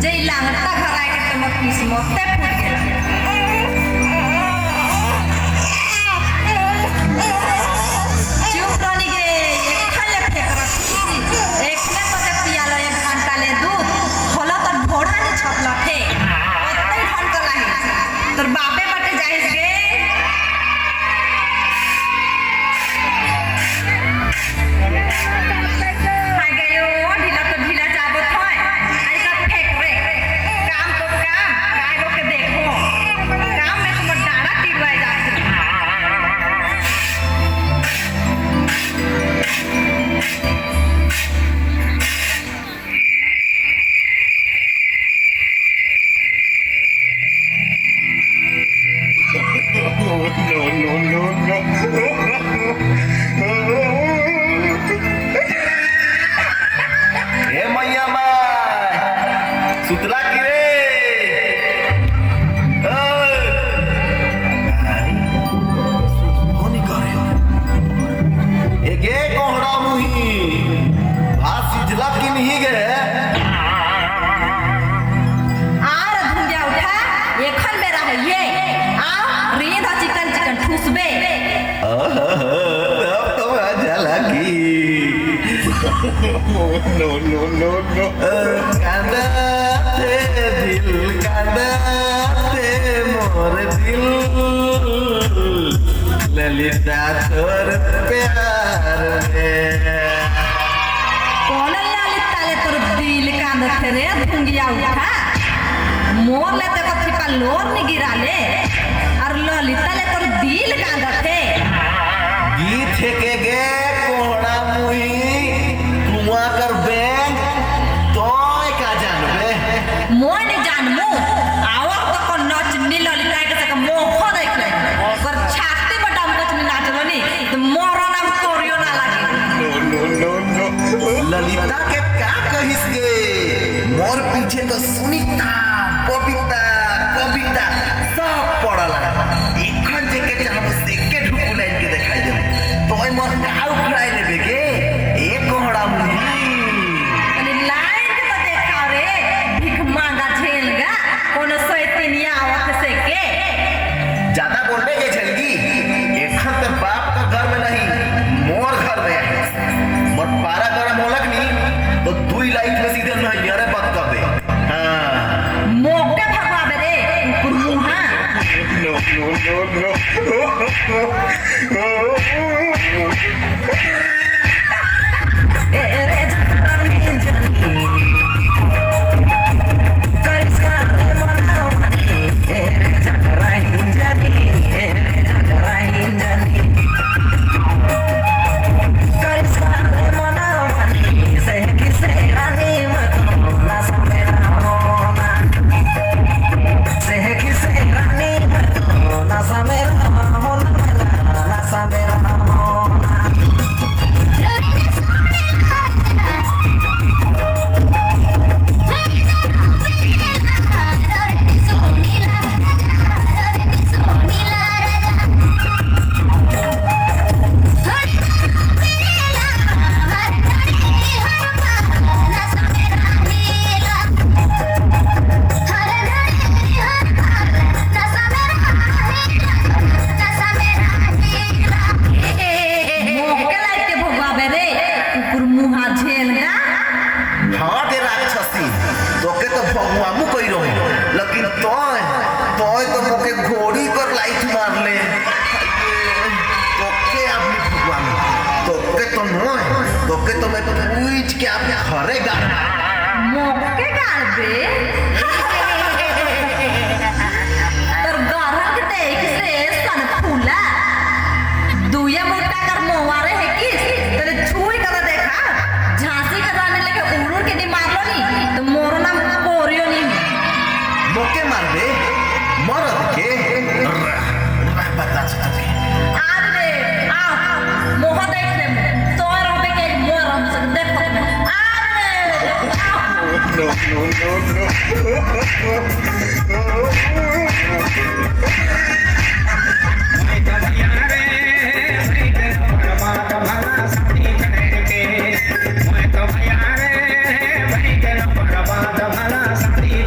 जे लांगटा घर आए के तुम किस्मते फूट गेला। चुप रहनी गे, एखन ले फेंक रखी, एखने तोके पियालो एक घंटा ले दूध, खोला तो ढोढ़ा नहीं छपला थे, ओतई ढन कर लाही, तोर बापे बटे जाहिस गे। हाय गयो, ढीला तो ढीला जाबत होय, ऐसा फेंक रे, काम तो काम, काय के देखो, काम में तुम डाड़ा टिरवाए जाते। No, no, no, no. ए मैया माय सुतला की रे? ओय! आई, सुतबो करे। एगे कोहड़ा मुही भात सिझला की नहीं गे? आर धुंगिया उठा, एखन बेरा है ये, आ रींद चिकन चिकन ठूसबे। तब तो मजा लगी। No, no, no, no. कांदते दिल कांदते मोर दिल ललिता तोर प्यार में। कौन ललिता ले तोर दिल कांदते रे धुंगिया उठा, मोर ले ते कथी पा लोर नि गिरा ले, और ललिता ले तोर दिल कांदते। गीत हेके गे कोहड़ा मुही कुआं कर बैंक तोय का जानबे? मोय नहीं जानमु, आवर तो को नच नी ललिता के सके मोखो देख ले, पर छाती में डम कच नी नाचलो नी तो मोरो नाम कोरियो ना लागे। No, no, no, no. Lalita के का कहिस गे? मोर पीछे तो सुनीता बबीता कविता सब पड़ला, एखन जे के चाहबो से के ढुकु लाइन के देखाई देबो, तोय मोर का उखड़ाई लेबे गे ए कोहड़ा मुही? तनी लाइन के तो देखा रे भीख मांगा झेल गा कोनो सैतनिया आवत से के। ज्यादा बोलने के झलगी, एखन ते बाप का घर में नहीं मोर घर में आई, मोर पारा गरम होलक नी तो दुई लाइट में सीधे नहीं अरे बत कर दे। हाँ मोके भगवाबे रे कुकुर मुहा। No, no, no, no. मोके लाइट के भगवाबे रे कुकुर मुहा झेल गा। हाँ गे राक्षसी, तोके तो भगवामु कही रही, लेकिन तोय तोय तो मोके घोड़ी कर लाइट मार ले, तोके अपनी भगवान तोके तो नोय, तोके तो मैं पूछ के अपने घरे गाड़ मोके गाड़बे तोर गरहन के देख से सन फूला दुया मोटा कर मोवारे है किस तेरे छुई कर देखा झांसी के रानी लेके उड़ उड़ के नहीं मारलो नी तो मोरो नाम कोरियो नी। मोके मारबे मरद के रह रह बता तोके। आ रे आ मोह देख ले तो रहबे के मोर रह सक देख आ रे आ। No, no, no, no. मैं तो भैया रे, मैं तो बर्बाद भला साथी।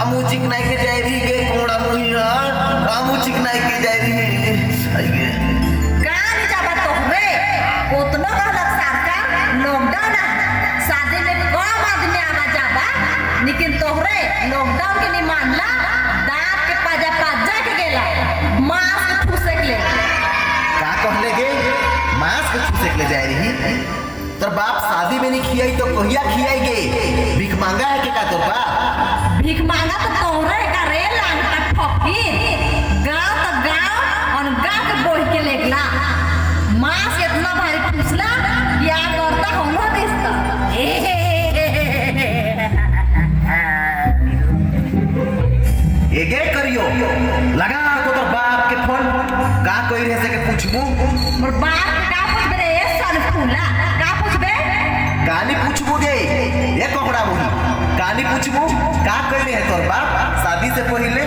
का मुँह चिकनाई के जाय रही गे कोड़ा मुही? हाँ, का मुँह चिकनाई के जाय रही? आई गे। का नहीं जाबा तोहरे? उतना कहलक सरकार लॉकडाउन है, शादी में कम आदमी आवा जाबा, लेकिन तोहरे लॉकडाउन के नहीं मानला, दांत के पाजा पाजा के गेला मास्क ठूसे के ले। का कहले गे? मास्क छूसे के ले जाय रही? तोर बाप शादी में नहीं खियाई तो कहिया खियाई गे? भीख मांगा है के का तोर बाप? भीख मांगा तो तोहरे का रे लांगटा फकीर। गांव तो गांव और गांव के बोल के लेगला मास्क इतना भारी ठूसला कि आ करता हमरो दिसता। एगे करियो, लगा तो तोर बाप के फोन, का कही रहे से के पूछबू। मोर बाप के का पूछबे रे सन फूला? का पूछबे? कानी पूछबू गे ये कोकड़ा मुही? कानी पूछबू का कही रहे तोर बाप शादी से पहले?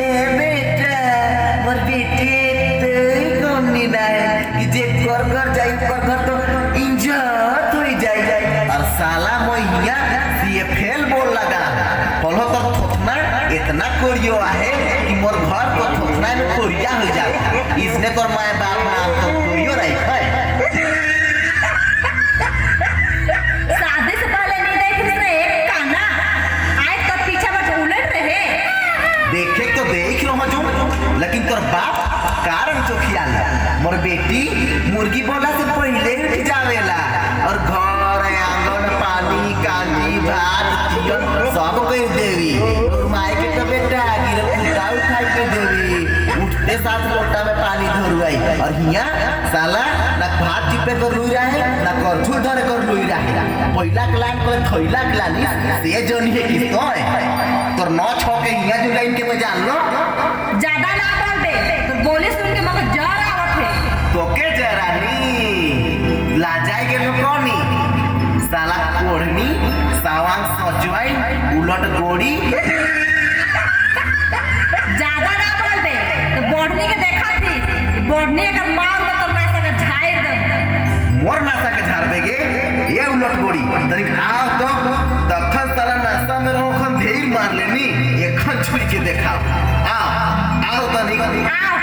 ए बेटा, मोर बेटे ते कम नी ना है कि जे कर घर जाई कर घर तो इज्जत होई जाई। और साला मोहिया सीए फेल बोल लगा पलो तो थोथना इतना कोरियो आहे कि मोर घर को थोथना में कोरिया हो जाए। इसने तोर माए बाप नाम तो कोरियो रही है। शादी से पहले नहीं देख रे एक काना आए तो पीछे बट उलट रहे। देखे तो देख रहो जो, लेकिन तोर बाप कारण जो खियाल मोर बेटी मुर्गी बोला से पहले उठ जावेला और घर आंगन पानी कांजी भात तियन सब कर देवी। और माई के तो बेटा गिर कुटा उठाई के देवी, उठते साथ लोटा में पानी धरुआई। और हिया साला ना भात चिपे कर रुई रहे ना करछुल धरे कर रुई रहे। पहिला क्लान कर थैला क्लानी से जनी है किस्तो है तोर नौ छो के हिया जो लाइन के में जान लो। ज्यादा ना बोल बे तो बोली सुन के मगर जर आवत है। तोके जरानी लाजाई के लोकनी साला कोढ़नी सावांग सचवाई उलट गोड़ी। ज्यादा ना बोल बे तो बढ़नी के देखा थी, बढ़नी अगर मार दो तो मैं सके झाड़ दे। मोर नासा के झाड़ देगे ये उलट गोड़ी? तनिक आओ तो तखन साला नाश्ता में रहो खन ढेर मार लेनी एखन छुई के देखाओ। आओ आओ तनिक। आओ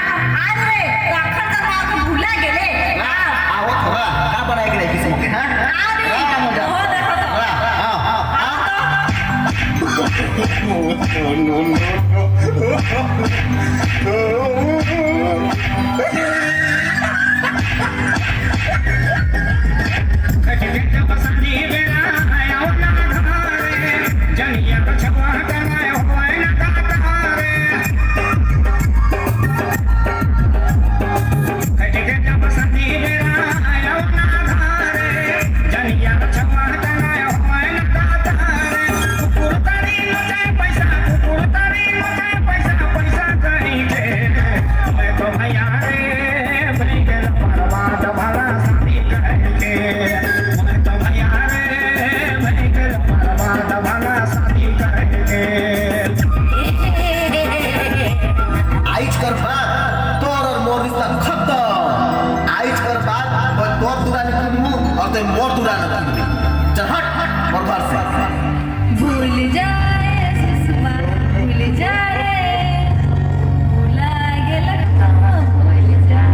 आज रे तखन तो मार के भूला गेले। आओ। आओ थोड़ा का बनाए के रखी के? हां, आओ रे। हो देखो तो। आओ आओ। आओ तो। No, no, no. आइज कर बात तोर और मोर रिश्ता खत्म। आइज कर बात और तोर दुरानी खुलबू और ते मोर दुरानी खुलबी। चल हट मोर घर से। भूल जाए सुषमा भूल जाए, भूला गेलक तो भूल जा।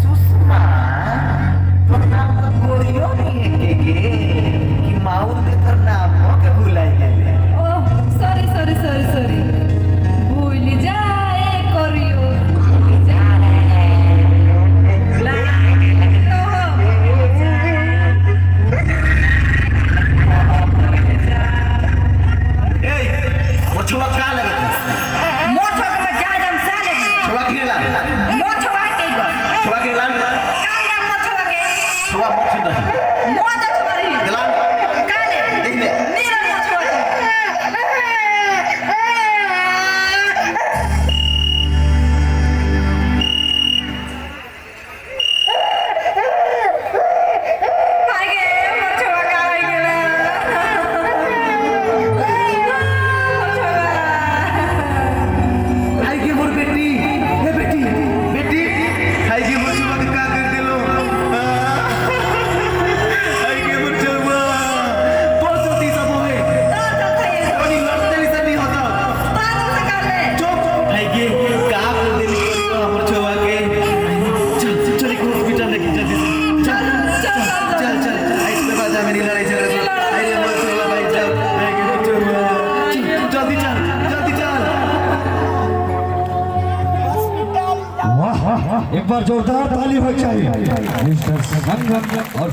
सुषमा तोर नाम तो गोरियो नहीं है के गे कि माउर के तोर नाम हो के भुलाई गेले? Oh sorry sorry sorry sorry, भूल जाए करियो भूल जाए, भूला गेलक तो भूल जा। ए मोर छुआ का लगे? मोर छोक में जा जम साले। छुआ के लान। मोर छोवा के गो। छुआ के लान। काला मोर छोवा के। छुआ मोर छुआ नहीं। मोर तो छोवा रही। दिलान। काले। देख ले। नीरा मोर छोवा के। आगे मोर छोवा का होई गेला? मोर छोवा। में लड़ाई झगड़ा। अरे मोर चोरवा भाई, चल अरे चोरवा, चल जल्दी चल, जल्दी चल। वाह, एक बार जोरदार ताली हो चाहिए मिस्टर संगम और